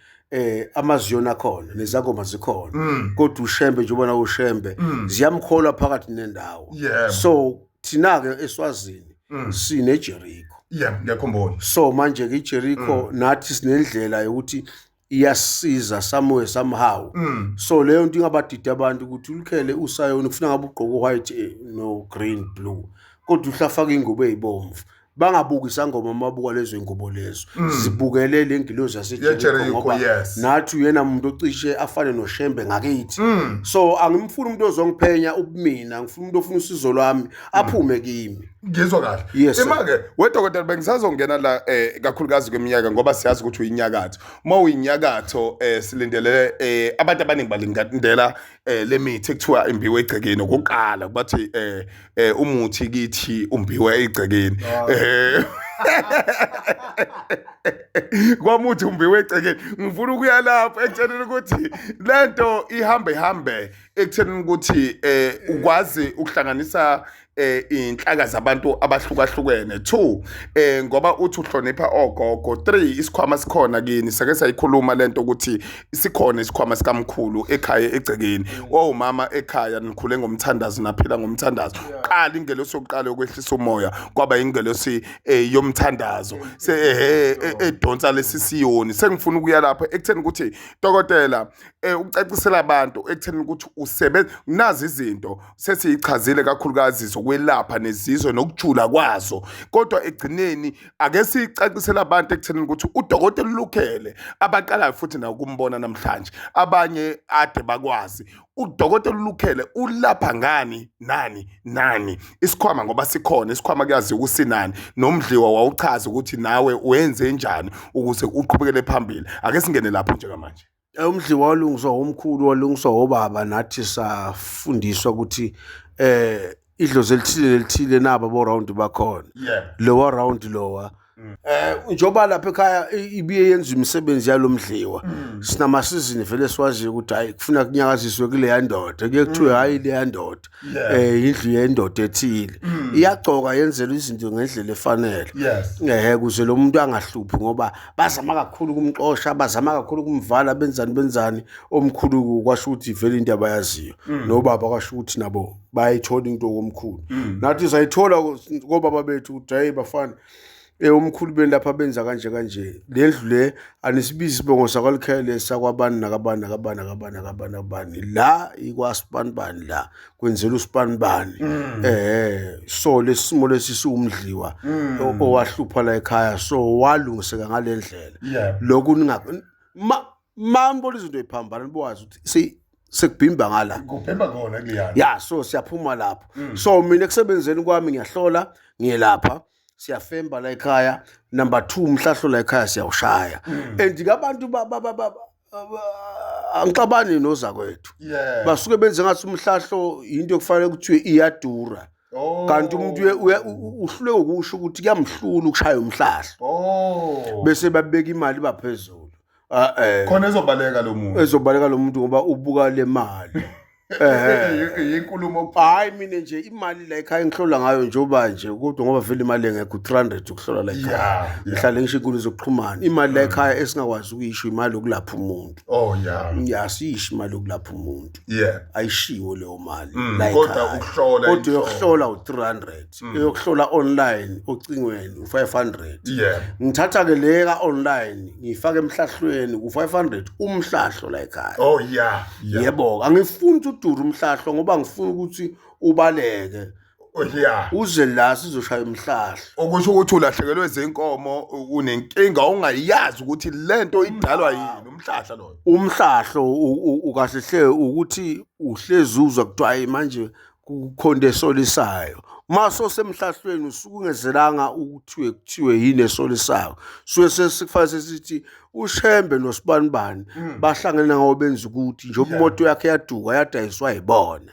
amaziyona akhona nezangoma zikhona. Kodwa uShembe, njengoba na uShembe, ziyamkholwa phakathi nendawo. So thina ke eSwazini sine Jericho. Ngiyakhumbula. So manje ke iJericho nathi sinendlela yokuthi iyasiza somewhere somehow. So leyo nto ingabadidi abantu ukuthi ulikhele usayoni kufuna ngabe ugqoke white, no green blue, kodwa uhlafaka ingubo ezibomvu. Bangabuki isangoma mabuka lezo ingubo lezo. Zibukele le ngilozi yaseJericho YeJericho, ngoba nathi uyena umuntu ocishe afane noShembe ngakithi. So angimfuni umuntu ozongiphenya ubumina, ngifuna umuntu ofuna usizo lwami aphume kimi. Ngizwa kahle. Yes, sir. Ima-ke wedokotela bengisazongena la kakhulukazi kweminyaka ngoba siyazi ukuthi uyinyakatho. Uma uyinyakatho silindele abantu abaningi balindela le mithi ekuthiwa imbiwe egcekeni okokuqala bathi umuthi kithi umbiwe egcekeni. Kwamuthi umbiwe egcekeni. Ngifuna ukuya lapho ekutsheleni ukuthi lento ihambe ihambe ekutheni ukuthi ukwazi ukuhlanganisa inhlaka zabantu abahlukahlukene. 2 ngoba uthi uhlonipha ogogo. 3 isikhwama sikhona kini, sake sayikhuluma lento ukuthi sikhona isikhwama sikamkhulu ekhaya egcekeni. Omama ekhaya nikhule ngomthandazo, naphila ngomthandazo. Qala ingelosi yokuqala yokwehlisa umoya kwaba ingelosi yomthandazo se edonsa lesi siyoni. Sengifuna ukuya lapho ekutheni ukuthi dokotela ucacisela abantu ekutheni ukuthi usebenza nazi izinto sesiyichazile kakhulukazi zokwelapha nezizwe nokujula kwazo, kodwa egcineni ake sicacisele abantu ekutheni ukuthi udokotela uLukhele abaqalayo futhi nakumbona namhlanje abanye ade bakwazi udokotela uLukhele ulapha ngani nani nani isikhwama, ngoba sikhona isikhwama kuyaziwa ukusinani nomdliwa wawuchaza ukuthi nawe wenze njani ukuze uqhubekele phambili. Ake singene lapho njengamanje. Umdliwa walungiswa omkhulu, walungiswa obaba, nathi safundiswa ukuthi idlozi elithile nelithile nabo bo round bakhona. Lowa round lowa njoba lapha ekhaya ibiye yenza imisebenzi yalomdliwa, sinamasizini vele siwaziyo ukuthi hayi kufuna kunyakaziswe kuleya ndoda, kuye kuthiwe hayi leya ndoda indlu yendoda ethile iyagcoka yenzela izinto ngendlela efanele. Kuze lo muntu angahluphi, ngoba bazama kakhulu ukumxosha, bazama kakhulu ukumvala, benzani benzani. Omkhulu kwasho ukuthi vele into abayaziyo, nobaba kwasho ukuthi nabo bayayithola into komkhulu. Nathi sayithola kobaba bethu ukuthi hayi bafana, umkhulu beni lapha benza kanje kanje, le ndlu le anisibizi isibongo sakwaLukhele sakwabani nakabani nakabani nakabani nakabani nakabani, la ikwasibanibani, la kwenzela usibanibani. So lesimo lesi siwumdliwa owahlupha la ekhaya, so walungiseka ngale ndlela. Lokhu ninga ma nibona izinto eziphambana nibowazi ukuthi sekubhimba ngala, kubhimba kona kuleyana. Ya, so siyaphuma lapho. So mina ekusebenzeni kwami ngiyahlola, ngiyelapha, siyafemba la ekhaya. Number 2, umhlahlo la ekhaya siyawushaya. And abantu angixabani nozakwethu. Basuke benze ngathi umhlahlo into ekufanele kuthiwe iyadura. Kanti umuntu uhluleke ukusho ukuthi kuyamhlula ukushaya umhlahlo. Bese babeka imali baphezulu. Khona ezobaleka lo muntu. Ezobaleka lo muntu ngoba ubuka le mali. Inkulumo. Hayi mina nje imali la ekhaya ngihlola ngayo njengoba nje, kodwa ngoba vele imali engekho 300 ukuhlola la ekhaya. Ngihlale ngisho inkulumo zokuxhumana. Imali la ekhaya esingakwazi ukuyisho imali yokulapha umuntu. Oh yeah. Siyisho imali yokulapha umuntu. Ayishiwo leyo mali la ekhaya. Kodwa ukuhlola, kodwa yokuhlola u300, yokuhlola online ocingweni u500. Ngithatha ke le ka online ngifaka emhlahlweni u500 umhlahlo la ekhaya. Oh yeah. Yebo, angifuni ukuthi udure umhlahlo ngoba ngifuna ukuthi ubaleke. Oh yeah. Uze la sizoshaya umhlahlo. Okusho ukuthi ulahlekelwe izinkomo, unenkinga ongayazi ukuthi lento idalwa yini, umhlahlo loyo. Umhlahlo ukahle hle ukuthi uhlezi uzwa kuthiwa hayi manje kukhona esolisayo. Maso semhlahlweni usuke ungezelanga ukuthiwe kuthiwe yini esolisayo. Suke sesikufanele sesithi uShembe noSibanibani bahlangene ngawo benza ukuthi njengoba imoto yakhe yaduka yadayiswa yibona.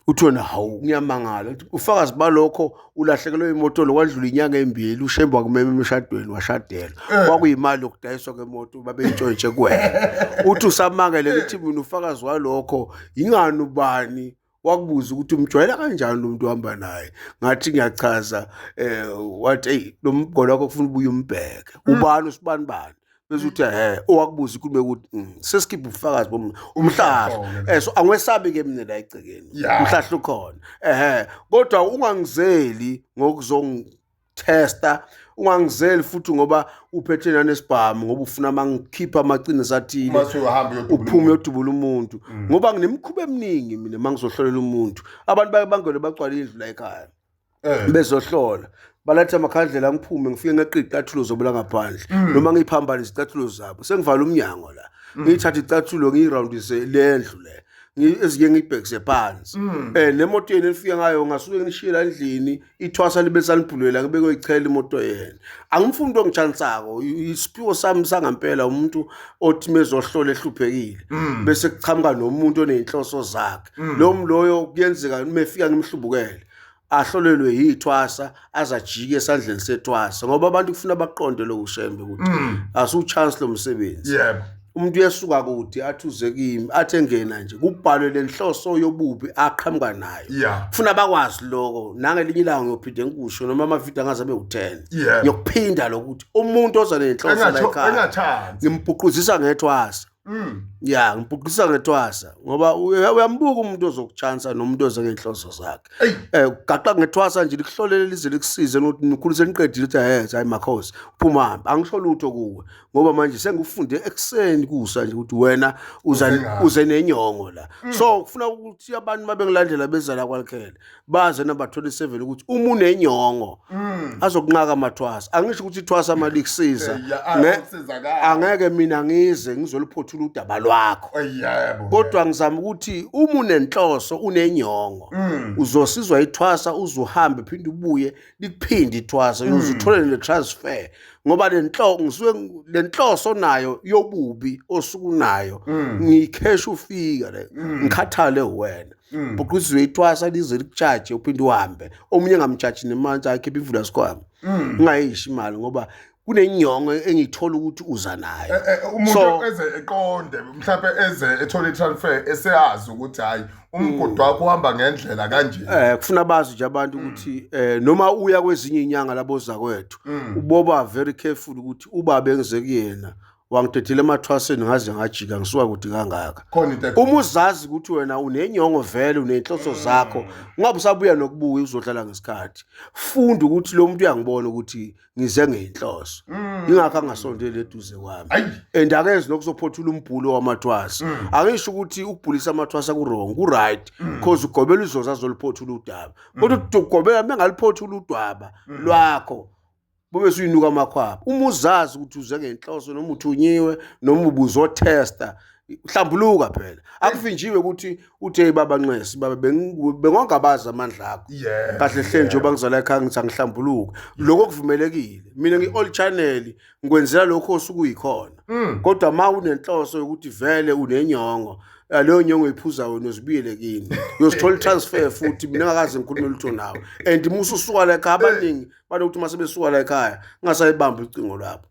Uthi wena hawu ngiyamangala, ufakazi balokho ulahlekelwe imoto lokwadlula inyanga embili uShembe wakumema emshadweni washadelwa. Kwakuyimali yokudayiswa kwemoto babeyintshontshe kuwena. Uthi usamangele ukuthi mina ufakazi walokho ingani ubani wakubuza ukuthi umjwayela kanjani lo muntu ohamba naye. Ngathi ngiyachaza wathi hey lo mgolo wakho kufuna ubuye umbheke. Ubani uSibanibani? Bese uthi owakubuza ikhulume ukuthi sesikhipha ubufakazi umhlahlo. So angiwesabi ke mina la egcekeni. Umhlahlo ukhona. Kodwa ungangizeli ngokuzongitesta, ungangizeli futhi ngoba uphethe nanesibhamu ngoba ufuna mangikhipha amaqiniso athile. Mase uhamba uyodubula uphume uyodubula umuntu. Ngoba nginemikhuba eminingi mina mangizohlolela umuntu. Abantu baye bangene bagcwale indlu la ekhaya. Bezohlola. Baletha amakhandlela ngiphume ngifike ngeqi icathulo zobula ngaphandle. Noma ngiphambane izicathulo zabo. Sengivala umnyango la. Ngithatha icathulo ngiyiroundise lendlu le. Ezike ngibhekise phansi. Nemoto yenu enifika ngayo ngasuke ngishiye la endlini, ithwasa libe sanibhulela, ngibe koyichela imoto yena. Angimfuni umuntu ongichansako. Isiphiwo sami sangampela umuntu othi mezohlola ehluphekile, bese kuchamuka nomuntu oney'nhloso zakhe. Lo loyo kuyenzeka mefika ngimhlubukele, ahlolelwe yithwasa, azajike esandleni sethwasa, ngoba abantu kufuna baqonde lokhu, Shembe, ukuthi asu-chance lo msebenzi. Umuntu uyesuka kude athi uze kimi, athi engena nje kubhalwe le nhloso yobubi aqhamuka nayo. Kufuna bakwazi lokho. Nangelinye ilanga ngiyophinde ngikusho, noma amavidiyo angaze abe u-10, ngiyokuphinda lokuthi umuntu oza nenhloso la ekhaya Engachansi. Ngimbhuquzisa ngethwasa. Ya, ngibhuquzisa ngethwasa, ngoba uyambuka umuntu ozokuchansa nomuntu oze ngey'nhloso zakhe. Eyi. Gaqa ngethwasa nje, likuhlolele lize likusize, nokuthi nikhulu seniqedile, uthi he, hayi makhosi, uphuma hambe, angisho lutho kuwe, ngoba manje sengikufunde ekuseni kusa nje ukuthi wena uza Uze ngaphi. Uze nenyongo la. So kufuna ukuthi abantu uma bengilandela beza la kwaLukhele, baze number 27 ukuthi uma unenyongo azokunqaka amathwasa. Angisho ukuthi ithwasa mali kusiza. Ukusizakala. Angeke mina ngize ngizoliphothula udaba lwakho, kodwa ngizama ukuthi uma unenhloso, unenyongo, uzosizwa ithwasa, uzuhambe phinde ubuye, likuphinde ithwasa, uyoze uthole ne-transfer, ngoba ngisuke le nhloso nayo yobubi osukunayo ngiyikhesha ufika le, ngikhathale wena, bhuquzwe ithwasa lize likutshaje, uphinde uhambe. Omunye engamtshaji nemantshi, akhiphe ivula sikhwama, ungayisho imali, ngoba kunenyongo engiyithola ukuthi uza nayo. Umuntu eze eqonde, mhlawumbe eze ethole i-transfer, eseyazi ukuthi hayi, umgodi wakho uhamba ngendlela kanje. Kufuna bazi nje abantu ukuthi noma uya kwezinye inyanga labo zakwethu, uboba very careful ukuthi ubaba engize kuyena wangidedela emathwaseni, ngaze ngajika ngisuka kude kangaka. Khona into Uma uzazi ukuthi wena unenyongo vele, uney'nhloso zakho, ungabe usabuya nokubuya uzodlala ngesikhathi. Funda ukuthi lo muntu uyangibona ukuthi ngize ngey'nhloso, ingakho angasondeli eduze kwami. And akezi nokuzophothula umbhulo wamathwasa. Angisho ukuthi ukubhulisa amathwasa ku-wrong, ku-right, cause ugobela uzoza azoliphothula udaba, kodwa ukuthi ugobela mengaliphothula udaba lwakho, bube suyinuka amakhwapha. Uma uzazi ukuthi uze ngenhloso, noma uthunyiwe, noma ubuzothesta, hlambuluka phela. Akuvinjiwe ukuthi uthi, "Hey baba, nxesi baba, bengongabazi amandla akho." Kahle hle, njengoba ngizala ekhaya ngithi angihlambuluke, lokho kuvumelekile. Mina ngi-all channel, ngikwenzela lokho osuke uyikhona. Kodwa ma unenhloso yokuthi vele unenyongo, leyo nyongo uyiphuza wena, uzibuyele kini, uyozithola i-transfer futhi mina ngakaze ngikhulume lutho nawe. And uma ususuka la ekhaya, abaningi banokuthi uma sebesuka la ekhaya ngingasayibambi ucingo lwabo.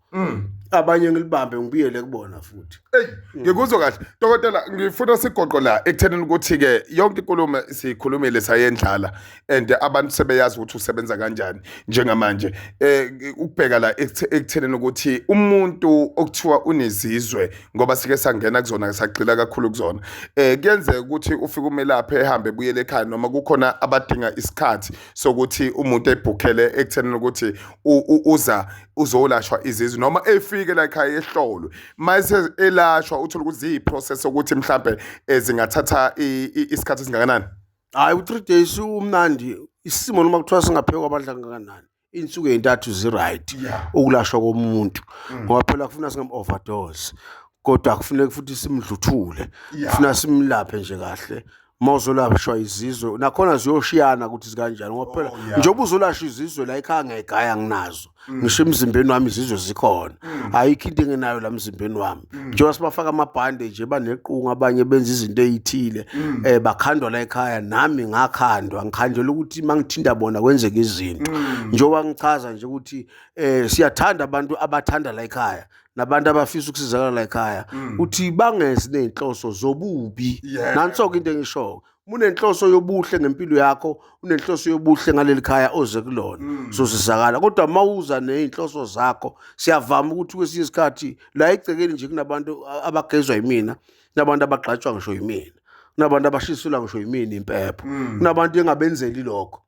Abanye ngilibambe, ngibuyele kubona futhi. Ey, ngikuzwa kahle. Dokotela, ngifuna sigoqo la ekuthenini ukuthi ke yonke inkulumo siyikhulumile sayendlala, and abantu sebeyazi ukuthi usebenza kanjani njengamanje. Ukubheka la ekuthenini ukuthi umuntu okuthiwa unezizwe, ngoba sike sangena kuzona, sagxila kakhulu kuzona. Kuyenzeka ukuthi ufike umelaphi, ehambe ebuyele ekhaya, noma kukhona abadinga isikhathi sokuthi umuntu ebhukhele ekuthenini ukuthi uza uzolashwa izizwe, noma efike la ekhaya ehlolwe, mase elashwa, uthola ukuthi ziyi-process ukuthi mhlambe zingathatha isikhathi esingakanani? Hhayi, u-3 days umnandi isimo, noma kuthiwa singaphekwa abadla kangakanani, iy'nsuku ey'ntathu zi-right ukulashwa komuntu, ngoba phela kufuna singam-overdose, kodwa kufuneka futhi simdluthule. Kufuna simlaphe nje kahle. Uma uzolashwa izizwe nakhona ziyoshiyana ukuthi zikanjani, ngoba phela njengoba uzolashwa izizwe la ekhaya, ngiyayigaya, nginazo ngisho emzimbeni wami izizwe zikhona. Ayikho into engenayo la emzimbeni wami. Njengoba sibafaka amabhande nje, banequnga, abanye benza izinto ey'thile, bakhandwa la ekhaya. Nami ngakhandwa, ngikhandela ukuthi uma ngithinta bona kwenzeka izinto. Njengoba ngichaza nje ukuthi siyathanda abantu abathanda la ekhaya nabantu abafisa ukusizakala la ekhaya, uthi bangezi ney'nhloso zobubi. Nanso-ke into engishoyo: uma unenhloso yobuhle ngempilo yakho, unenhloso yobuhle ngaleli khaya oze kulona, uzosizakala. Kodwa uma uza ney'nhloso zakho, siyavama ukuthi kwesinye isikhathi la egcekeni nje kunabantu abagezwa yimina, kunabantu abagxatshwa ngisho yimina, kunabantu abashiselwa ngisho yimina impepho, kunabantu engabenzeli lokho,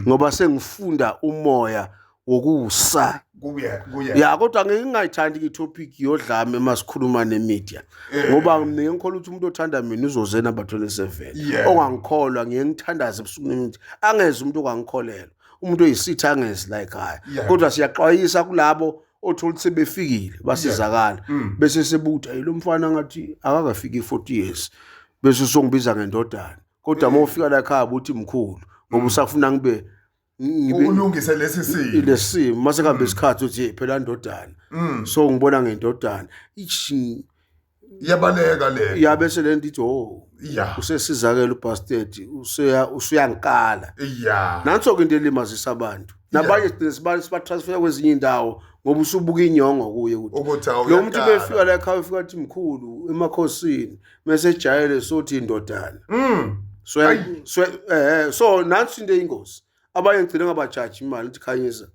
ngoba sengifunda umoya wokusa. Kuye kuye. Ya, kodwa ngeke ngingayithandi i-topic yodlame masikhuluma ne-media, ngoba mina ngikholwa ukuthi umuntu othanda mina uzoze number 27. Ongangikholwa, ngiye ngithandaze ebusuku nemini, angeze umuntu ongangikholelwa, umuntu oyisitha angezi la ekhaya. Kodwa siyaxwayisa kulabo othola ukuthi sebefikile basizakala, bese sebuthi, ayi, lo mfana ngathi akakafiki i-40 years. Bese usongibiza ngendodana, kodwa uma ufika la ekhaya uthi mkhulu, ngoba usafuna ngibe ulungise lesi simo. Lesimo mase kuhambe isikhathi uthi, "Hey, phela ndodana." So ngibona ngendodana. Ish. Iyabaleka le. Ya, bese lento ithi, "Oh, usesizakele ubastard, useya usuyankala." Nanso ke into elimazisa abantu. Nabanye sigcine siba-transfer kwezinye indawo ngoba usubuka inyongo kuye ukuthi ukuthi lo muntu befika la ekhaya ufika athi mkhulu emakhosini, mase ejayele sothi indodana. So so nansi into eyingozi. Abanye ngigcine ngabajaji imali, ukuthi khanyisa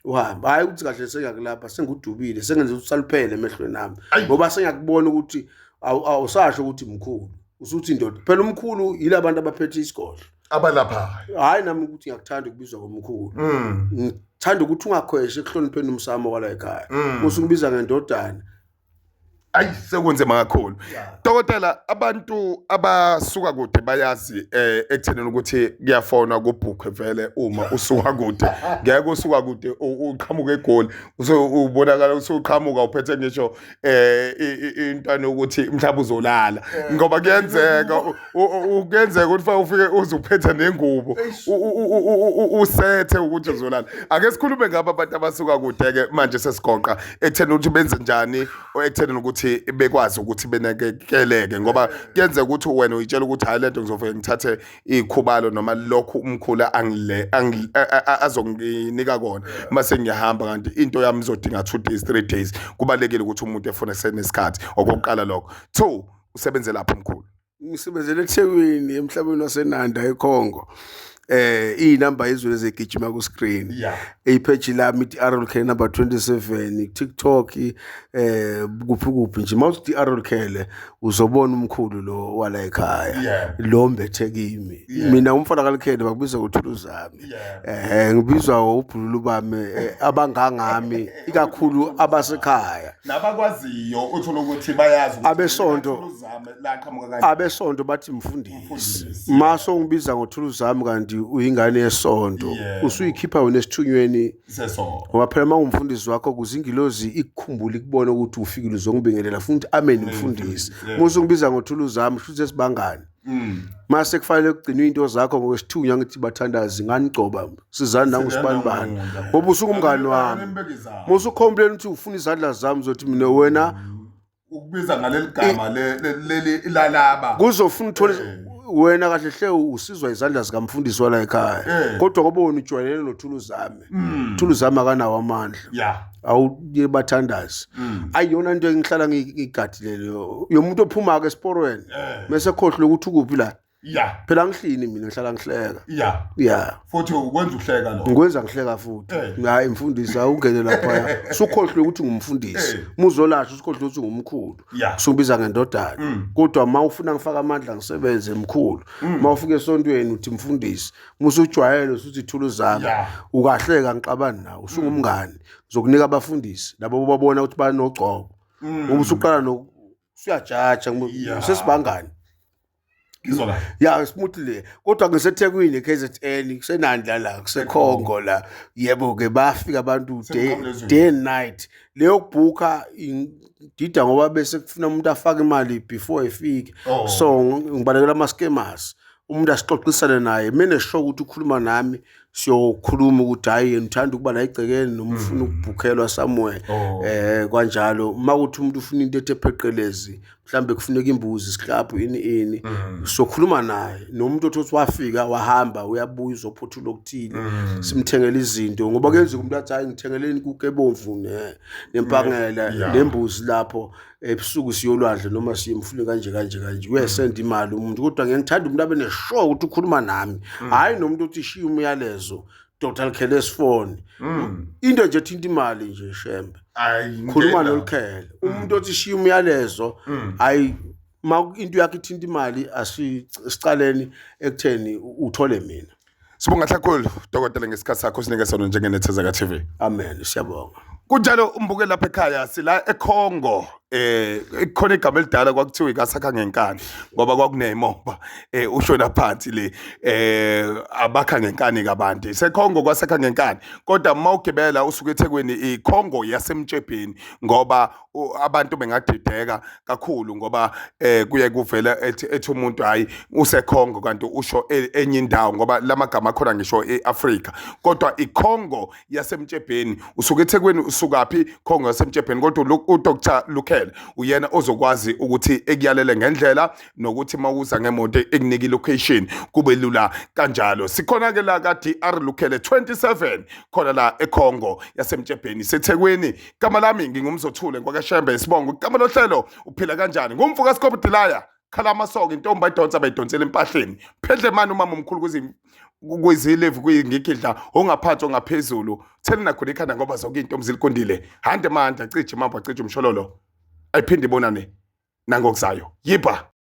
uhambe, hayi ukuthi kahle sengiyakulapha, sengudubile, sengenza ukuthi saluphele emehlweni ami, ngoba sengiyakubona ukuthi awusasho ukuthi mkhulu, usuthi indoda. Phela umkhulu yilabantu abaphethe isigodlo abalaphayo. Hayi, nami ukuthi ngiyakuthanda ukubizwa ngomkhulu. Ngithanda ukuthi ungakhweshi ekuhlonipheni umsamo wala ekhaya. Usukubiza ngendodana. Ayi, sekunzima kakhulu, dokotela. Abantu abasuka kude bayazi ekuthenini ukuthi kuyafonwa kubhukhwe vele uma usuka kude. Ngeke usuka kude uqhamuka eGoli, ubonakala usuqhamuka uphethe ngisho intwana ukuthi mhlawumbe uzolala, ngoba kuyenzeka kuyenzeka ukuthi ufike uze uphethe nengubo usethe ukuthi uzolala. Ake sikhulume ngabo abantu abasuka kude ke manje, sesigoqa ekutheni ukuthi benze njani ekutheni ukuthi bekwazi ukuthi benakekeleke, ngoba kuyenzeka ukuthi wena uyitshela ukuthi hayi, lento ngizofike ngithathe ikhubalo noma lokhu umkhulu angile azonginika kona mase ngiyahamba, kanti into yami izodinga 2 days, 3 days. Kubalekile ukuthi umuntu efune senesikhathi. Okokuqala lokho. Two, usebenze lapho umkhulu? Ngisebenzele eThekwini, emhlabeni waseNanda, eKhongo. Iy'namba izwe ezigijima ku screen. Ipage lami ithi RLK number 27, TikTok, kuphi kuphi nje. Mawuthi RLK uzobona umkhulu lo wala ekhaya. Lo mbethe kimi. Mina umfana kaLikhele bakubiza ngoThuluzami. Ngibizwa ubhululu bami abangangami, ikakhulu abasekhaya. Nabakwaziyo uthola ukuthi bayazi ukuthi Abesonto. Thuluzame laqhamuka kanje. Abesonto bathi mfundisi. Mfundisi. Maso ngibiza ngoThuluzami kanti uyingane yesonto. Usuyikhipha wena esithunyweni Sesonto. Ngoba phela uma ungumfundisi wakho, kuze ingilozi ikukhumbule, ikubone ukuthi ufikile uzongibingelela futhi, amen mfundisi. Uma usungibiza ngoThuluzami, kusho ukuthi sesibangani. Mase kufanele kugcinwe into zakho ngokwesithunywa, ngithi bathandazi nganigcoba, sizani nangusibani bani, ngoba usungumngani wami. Uma usucomplain ukuthi ufuna izandla zami, uzothi mina wena Ukubiza ngaleli gama leli lalaba. Kuzofuna uthole wena kahle hle usizwa izandla zikamfundisi wala ekhaya. Kodwa ngoba wena ujwayelene noThuluzami, Thuluzami akanawo amandla. Awuye bathandazi. Ayiyona into engihlala ngiyigadile leyo yomuntu ophuma-ke esiporweni mese khohlwe ukuthi ukuphi la. Phela ngihlini mina, ngihlala ngihleka. Ya. Futhi ukwenza uhleka lo. Ngikwenza ngihleka futhi. Hayi mfundisi, awungene laphaya, usukhohlwe ukuthi ngumfundisi. Uma uzolasha usukhohlwe ukuthi ngumkhulu. Usubiza ngendodana. Kodwa uma ufuna ngifake amandla ngisebenze, mkhulu. Uma ufika esontweni uthi mfundisi, uma usujwayele usuthi Thuluzami. Ukahleka, ngixabani nawe, usungumngani. Ngizokunika abafundisi labo babona ukuthi banogcobo, ngoba usuqala no usuyajaja sesibangani. Ngizwa kahle. Ya, smooth le. Kodwa ngiseThekwini, KZN, kuseNandla la, kuseKhongo la. Yebo ke, bafika abantu day, Sekuqhamula day and night. Leyo kubhukha ingidida ngoba bese kufuna umuntu afake imali before efike. So ngibalekela ama scammers. Umuntu asixoxisane naye, mina sure ukuthi ukhuluma nami, siyokhuluma ukuthi hayi, yena uthanda ukuba la egcekeni noma ufuna ukubhukhelwa somewhere. Kanjalo uma kuthi umuntu ufuna into ethe pheqelezi, mhlambe kufuneka imbuzi, isiklabhu, ini ini, sokhuluma naye. Nomuntu othi uthi wafika wahamba, uyabuya uzophothula okuthile, simthengele izinto, ngoba kuyenzeka umuntu athi, "Hayi, ngithengeleni inkukhu ebomvu nempangela nembuzi lapho ebusuku, siyolwandle noma siye emfuleni," kanje kanje kanje. Uyayisenda imali umuntu, kodwa ngeke ngithanda umuntu abe nesure ukuthi ukhuluma nami, hhayi nomuntu othi shiya umyalezo, Dr Lukhele esifone. Into nje ethinta imali nje, shembe, Ayi, khuluma ngena. noLukhele. Umuntu othi shiya umyalezo, hayi, ma into yakho ithinta imali, asicaleni ekutheni uthole mina. Sibonga kakhulu dokotela ngesikhathi sakho sinike sona njengenethezeka TV. Amen, siyabonga. Kunjalo, umbuke lapha ekhaya, sila eKhongo. Khona igama elidala kwakuthiwa ikasakha ngenkani ngoba kwakuneyimoba ushona phansi le abakha ngenkani kabanti isekhongo kwasakha ngenkani, kodwa uma ugibela usuke eThekwini ikhongo yasemtshebheni ngoba abantu bengadideka kakhulu ngoba kuye kuvela ethi umuntu hayi usekhongo kanti usho enye indawo ngoba lamagama akhona ngisho eAfrika, kodwa ikhongo yasemtshebheni usuke eThekwini usukaphi khongo yasemtshebheni, kodwa uDr Lukhele uyena ozokwazi ukuthi ekuyalele ngendlela nokuthi mawuza ngemoto ekunike ilocation kube lula kanjalo. Sikhona ke la ka DR Lukhele 27 khona la eKhongo yasemtshebheni seThekwini. Igama lami ngingumzothule ngwakashembe isibongo igama lohlelo uphila kanjani ngumfo kaSikopo Dilaya khala amasoka intombi ayidonsa bayidonsela empahleni phendle mani umama omkhulu kwizilevu kuyingigidla ongaphansi ongaphezulu thele nakhona ikhanda ngoba zonke iy'ntombi zilikondile hande manje acije mambo acije umshololo ayiphinde ibonane nangokuzayo yibha.